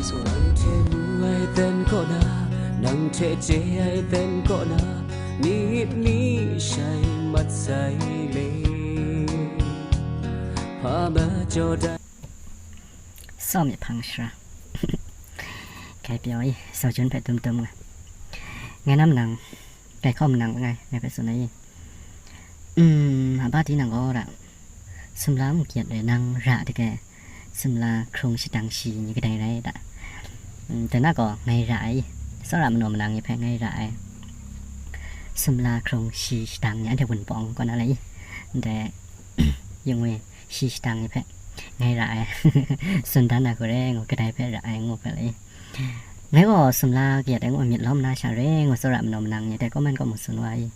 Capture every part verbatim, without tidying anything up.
Nang hte mu ai ten kaw na, nang hte chye ai ten kaw na, myit mi shai mat sai le. Hpa majaw dai. Saw myit hpang shara. Kai pyaw i, Sau Jun hpe tum tum nga. Ngai nam nang, kai hkawm nang ngai, ngai hpe tsun ai i. Mm, a ba di nang gaw ra. Sumla mung kyat re nang ra de ge. Sumla hkrung shadang shi ni kadai rai da. Mm, dai na gaw ngai ra ai. Tsawra manaw manang ni hpe ngai ra ai. Sumla hkrung shi shadang ni anhte wunpawng kaw na lai. Ndai, yung we, shi shadang ni hpe ngai ra ai. Tsun dan na hku re ngu, kadai hpe ra ai ngu hpe lai. Ngai gaw sumla kayat ai ngu myit lawm na sha re ngu, tsawra manaw manang ni hte comment kaw mu tsun wa i.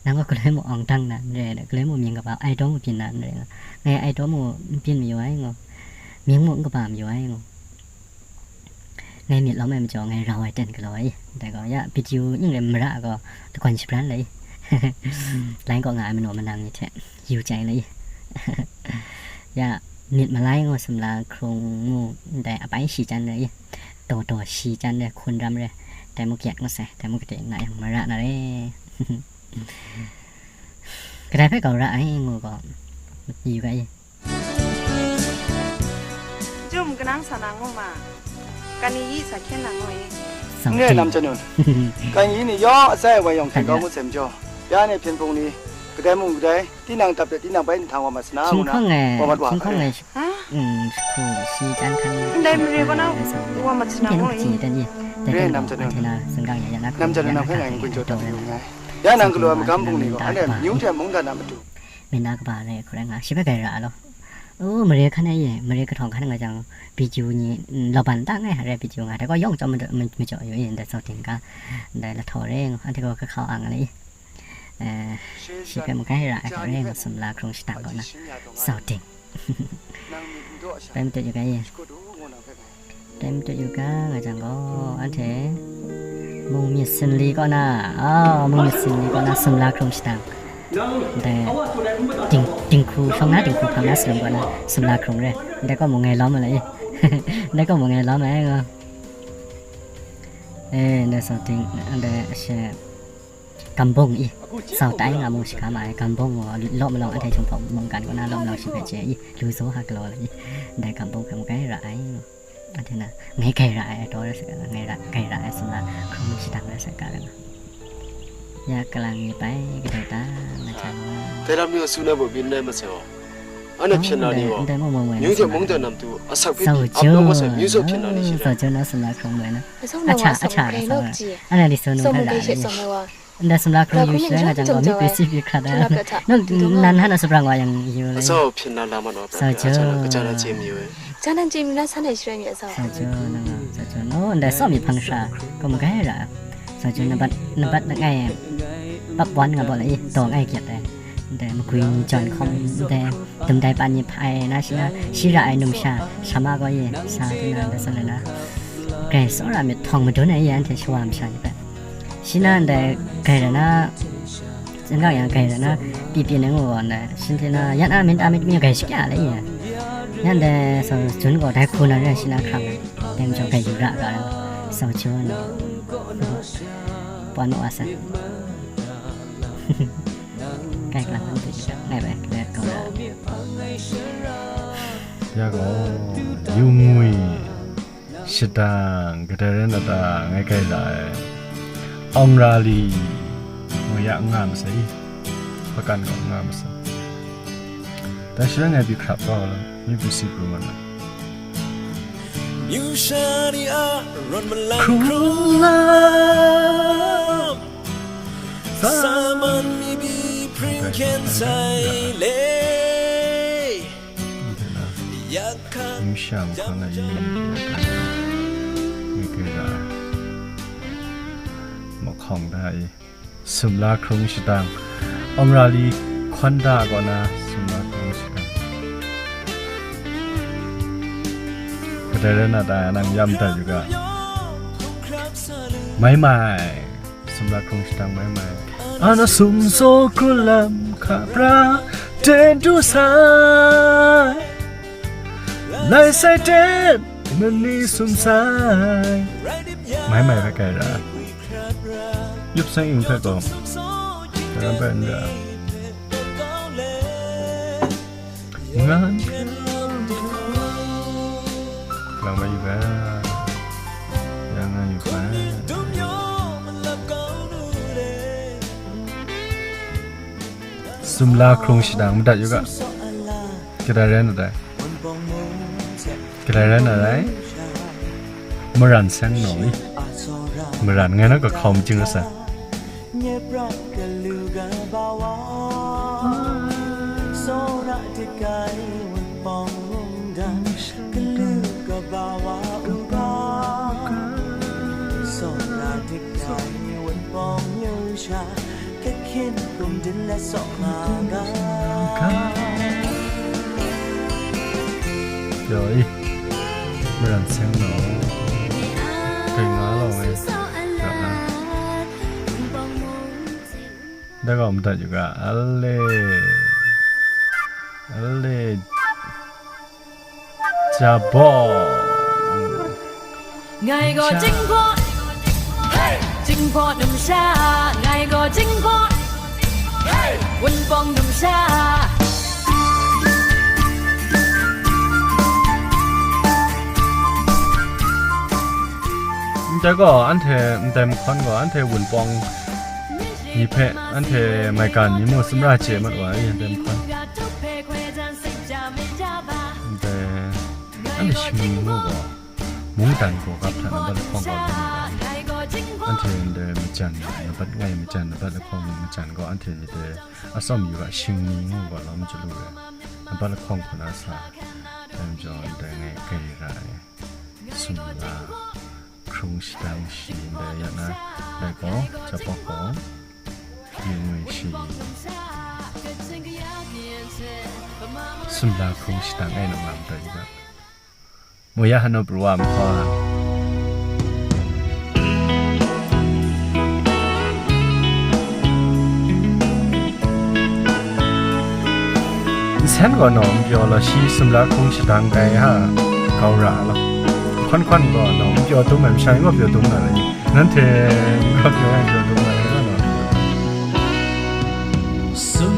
Nang gaw galoi mung awng dang na n re, galoi mung mying kaba ai daw mung byin na n re nga. Ngai ai daw mung n byin mayu ai ngu, mying mung n kaba mayu ai ngu. Ngai myit lawm ai majaw ngai rau ai ten galaw ai. Dai gaw ya, video ning rai mara gaw, dakwan shabran lai. Lai kaw nga ai manaw manang ni hte yu chyai lai. Ya, myit malai ngu sumla hkrung mu, ndai abai shi chan lai. Taw taw shi chan re, hkun ram re. Dai mu kyat ngu sai, dai mu kade na yang mara na re. Kadai hpe kau ra ai ngu gaw, yu ga i. Jum kanang sa na ngu ma, kani yi sa hkyen na ngu i. N re nam chyanun. Kan yi ni yawng atsai awai yawng hkyen kau ngut sai majaw, ya ne hpyen hpung ni, kadai mung kadai, tinang dap de tinang bai ni htang wa mat sana ngu na, wa mat wa ai. Hku shi chan hkan. Ndai mare kaw na wa mat sina ngu i. Re nam chyanun. Nam chyanun nang hpe ngai n gun jaw dat yu nngai. Ya nang galaw ai magam bung ni gaw, anhte myu hte mungdan a matu. Myit na kaba re hku rai nga, shi hpe gai ra law. O, mare hkan e ye, mare kahtawng hkan nga jang, video ni, mm, lauban ta ngai, hare video nga, dai gaw yawng chyawm madu-, ma-, majaw yu i, ndai Sau Ting ga, ndai lahtaw re ngu, anhte gaw kahkau ang le i. Eh, shi hpe magai ra ai hku re ngu, sumla hkrung shadang kaw na, Sau Ting. Bai matut yu ga i. Bai matut yu ga nga jang gaw, anhte mung myit sinli kaw na, ah, mung myit sinli kaw na sumla hkrung shadang. Ndai ding-, dinghku, shawng na dinghku hpang na salum kaw na sumla hkrung re. Ndai kaw mung ngai lawm ai la i. Ndai kaw mung ngai lawm ai nga. Eh, ndai Sau Ting, ndai she, Gambung i, Sau Tai nga mung shi ga ma ai, Gambung gaw law malawng anhte Jinghpaw mungkan kaw na law malawng shi hpe chye i, lu zaw ha galaw la i, ndai Gambung hpe mung gai ra ai. Anhte na, ngai gai ra ai, ataw rai saga, ngai ra, gai ra ai, sumla hkrung shadang rai saga rai nga. Ya kalang ni bai, kadai ta, nga hta nga. Dai lam ni gaw tsun ai baw byin n rai masai gaw, anhte hpyen na ni gaw, ndai mung mung mung myu hte mung dan nam tu, asak hpe pyi ap nawng masai, myu zaw hpyen na ni shi na. Sau Jun na sumla hkrung mung na. Ahta, ahta, anhte li so nu hpe ra ai. Ndai sumla hkrung yu shi rai nga jang gaw, myi pyi si pyi hkrat ai. Nang nan hana saprang wa yang yu lai. Sau hpyen na la mat wa pra, Sau Jun. Kaja na chye mayu ai. Kaja na chye mayu na san ai shi rai mi a Sau. Sau Jun, nang a, Sau Jun. Oh, ndai Sau myit hpang shara, kaw magai ra. Sau Jun, nabat, nabat langai, pap wan nga baw lai, dawng ai kyat ai. Ndai magwi ni jawn hkawm, ndai dum dai pan ni hpa ai na shi na, shi ra ai numsha, shama gaw ye, sa du na, ndai san na. Grai tsawra myit htawng madun ai ye, anhte shawa masha ni hpe. Shi na ndai gai ra na, tsin gang yang gai ra na, pyi pyi nang gaw ndai, shinhte na, yan a myit a myit mi gai shakya lai ya. Yan dai Sau Jun gaw dai hku na rai shi na hkrang ai, dai majaw gai yu ra ga ai, Sau Jun. Pawn ma wa sai. Gai kalang nang hte ngai bai, gai kau ra. Ya gaw, yu ngwi. Shadang, kadai rai na ta, ngai gai la ai. Awng ra li, ngu ya n nga masai, hpakan gaw n nga masai. Dai shaloi ngai byi hkrap kau la, myi byi si pru nga na. Hkrung lam, sa man mi byi hpring hkyen sai le. Yu sha mahkang na yu, ngai gai ra ai. Mahkawng da i, sumla hkrung shadang, awng ra li hkawn da kaw na, sumla hkrung shadang. Kadai rai na ta, nang yam dat yu ga. Mai mai. Sumla hkrung shadang mai mai. Ana sumsaw hkrung lam hka pra ten du sai. Lai sai ten. Mali sum sai. Mai mai hpe kai ra. Yup sai ing hpe gaw. Karan hpe n ra. Ngan. Lang mai yu ga. Yang ngan yu ga. Sumla hkrung shadang madat yu ga. Kadai rai na dai? Kadai rai na dai? Maran seng naw i. Maran ngai na kahkau majing rasa. Pyaw i, maran seng naw, kai nga law ngai, ra na. Dai gaw madat yu ga, ale, ale, jabawng. Ngai gaw jinghpaw, hey! Jinghpaw numsha, ngai gaw jinghpaw, hey! Wunpawng numsha. Ndai gaw, anhte ndai mahkawn gaw, anhte wunpawng ni hpe, anhte maigan ni mung sumra chye mat wa i, ndai mahkawn. Ndai, anhte shingni ngu gaw, mungdan gaw gap hta nambat lahkawng gaw lawm ai. Anhte ndai majan, nambat ngai majan, nambat lahkawng majan gaw anhte ni dai atsawm yu ga shingni ngu gaw lawm chyalu ai. Nambat lahkawng hku na sa, dai majaw ndai ngai kai ra ai. Sumla hkrung shadang shi ndai ya na, dai gaw, jabawng gaw, yu ngwi shi. Sumla hkrung shadang e nang lam dai yu ga. Mu ya hanu pru wa mahkaw. Nsen gaw naw n pyaw law, shi sumla hkrung shadang kai ha, kau ra law. Hkawn hkawn gaw naw n pyaw dum ai, masha ni gaw pyaw dum na lai, nanhte ni gaw pyaw ai, pyaw dum na lai, nga naw n pyaw.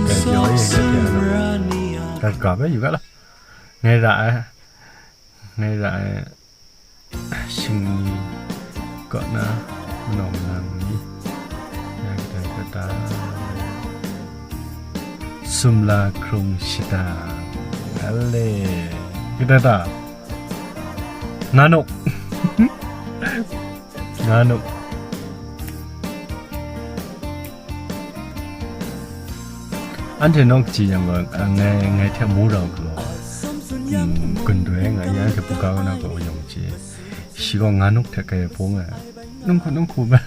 Kai pyaw e, kai pyaw na. Kai ga bai yu ga law. Ngai ra ai. Ngai ra ai shingni kaw na nawng nang ni, ya kadai kata, sumla hkrung shadang, ale, kadai ta, nga nuk. Nga nuk. Anhte nawng kaji yang gaw, a, ngai, ngai hte mu rau galaw, mm, gundoi nga, ya anhte buga kaw na gaw yawng chye. Shi gaw nga nuk hte kai bung ai. Nung hku, nung hku ba.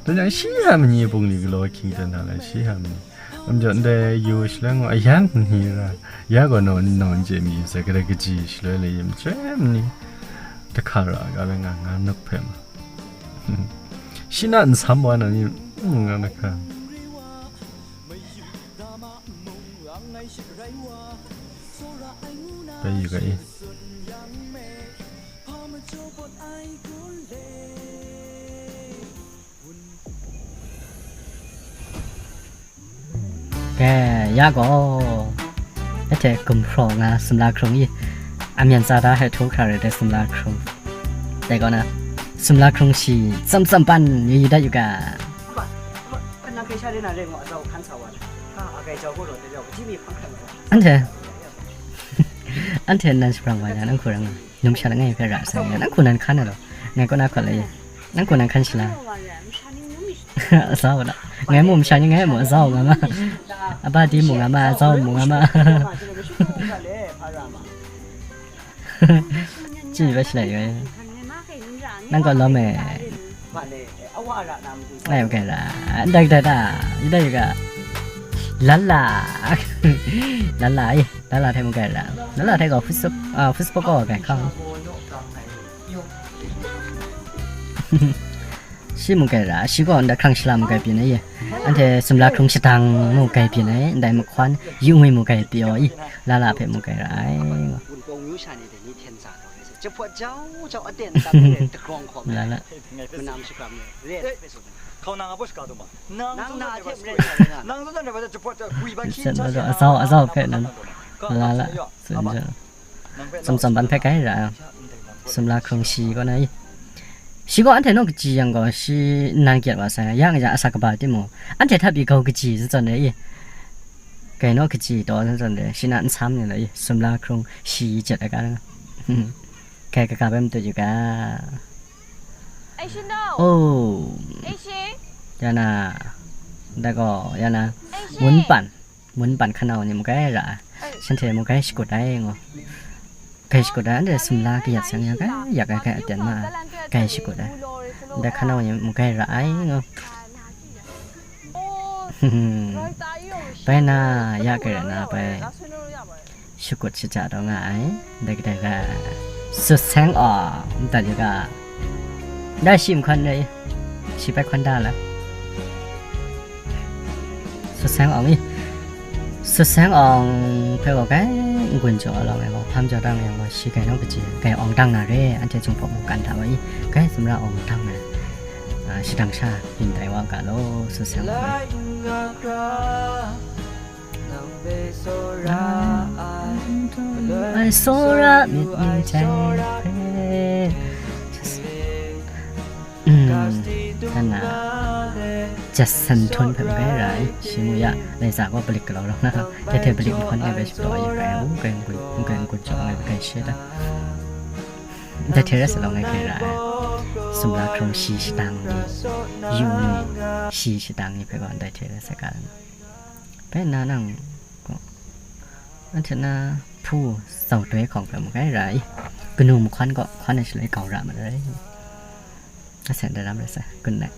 Dan yang shi ham ni bung ni galaw hkying dan na lai, shi ham ni. Namjaw ndai yu shaloi ngu, a yang ni ra. Ya gaw naw, naw n chye mi sai, kadai kaji shaloi lai yim chyoi mi ni. Dahka ra ga bai nga, nga nuk hpe ma. Shi na nsam wa na ni, mm, nga na hka. Bai yu ga i. Ke, ya gaw, anhte gumhpraw nga sumla hkrung i, a myen tsa da hte htu hkra rai dai sumla hkrung. Dai gaw na, sumla hkrung shi tsam tsam pan yu yu dat yu ga. ဘယ်နှကယ်ရှာတဲ့နားလဲငေါ်အတော့ခန်းစာဝါလဲဟာအကယ်ကြောက်ဖို့တော့တကြောက်ကြည့်မိဖန်ခံတော့ Anhte, anhte nan shabrang wa yang, nang hku rai nga. Numsha langai hpe ra sai nga, nang hku nan hkan ai law. Ngai kaw na hkawt lai, nang hku nan hkan sha la. Azau da. Ngai mu masha ni ngai mu azau nga ma. Aba di mu nga ma, azau mu nga ma. Chyi bai shalai bai. Nang kaw lawm e. Ngai bai kai ra. Ndai dai da. Ndai ga. Lala. Lala e. Lala hte mu kai ra. Lala hte gaw Facebook, ah, Facebook gaw kai hkang. Shi mu kai ra, shi gaw nda hkrang shala mu kai pyin ai, anhte sumla hkrung shadang mu kai pyin ai, ndai mahkawn yu ngwi mu kai pyaw i, lala hpe mu kai ra ai. Wunpawng myu sha ni dai ni hten sa Jahpawt jau jau aten tap de dagrawng hkawm. La la. Manam shakram ni. Re, re, re. Kau nang apa shaka tu ma? Nang nang na hte mren na. Nang tu na ba jahpawt kui ba khin cha. Azau, azau hpe nan. La la. Tsun ja. Tsum tsum ban hpe kai ra. Sumla hkrung shi kaw na i. Shi gaw anhte naw kaji yang gaw, shi nnan kyat wa sai, yang ja asak kaba timung, anhte hta pyi grau kaji zawn zawn de i. Kai naw kaji taw zawn zawn de, shi na nsam ni la i, sumla hkrung shi jet ai ga na. Kai kaga bai matut yu ga. Ai shi no. Oh. Ai shi. Ya na. Da gaw, ya na. Ai shi. Wun pan. Mun pan hkanau ni mung kai ra ai, shanhte mung kai shakut ai ngu. Kai shakut ai, anhte sumla kayat seng yang kai yak ai, kai aten ma ai, kai shakut ai. Ndai hkanau ni mung kai ra ai ngu. Bai na, ya kai ra na bai. Shakut shaja taw nga ai. Ndai kadai ga, Sut Seng Awng, ndat yu ga. Ndai shi nhkwan rai, shi bai hkwan da la. Sut Seng Awng i. Sut Seng Awng hpe gaw kai n-gun jaw alawng e gaw, hpam jaw dang yang gaw, shi kai naw kaji, kai awng dang na re, anhte Jinghpaw mungkan hta wa i, kai sumla awng dang na, a, shadang sha byin tai wa ga law, Sut Seng Awng i. Ai tsawra myit ni jang hpe. Mm, kana, Jason Tun hpe mung kai ra ai, shi mu ya, laisa gaw palik galaw rawng na, tete palik nhkawn e bai shi palaw ai, kai, kai, kai, kai, kai, jaw ai, kai she da. Da Terrace alawng e kai ra ai. Sumla hkrung shi shadang ni, yu ni, shi shadang ni hpe gaw ndai Terrace e ka na. Bai na nang gaw, anhte na hpu zautoi hkawng hpe mung kai ra i, kanu mahkawn gaw hkawn ai shaloi kau ra ma rai. Asen daram rai sai, good night.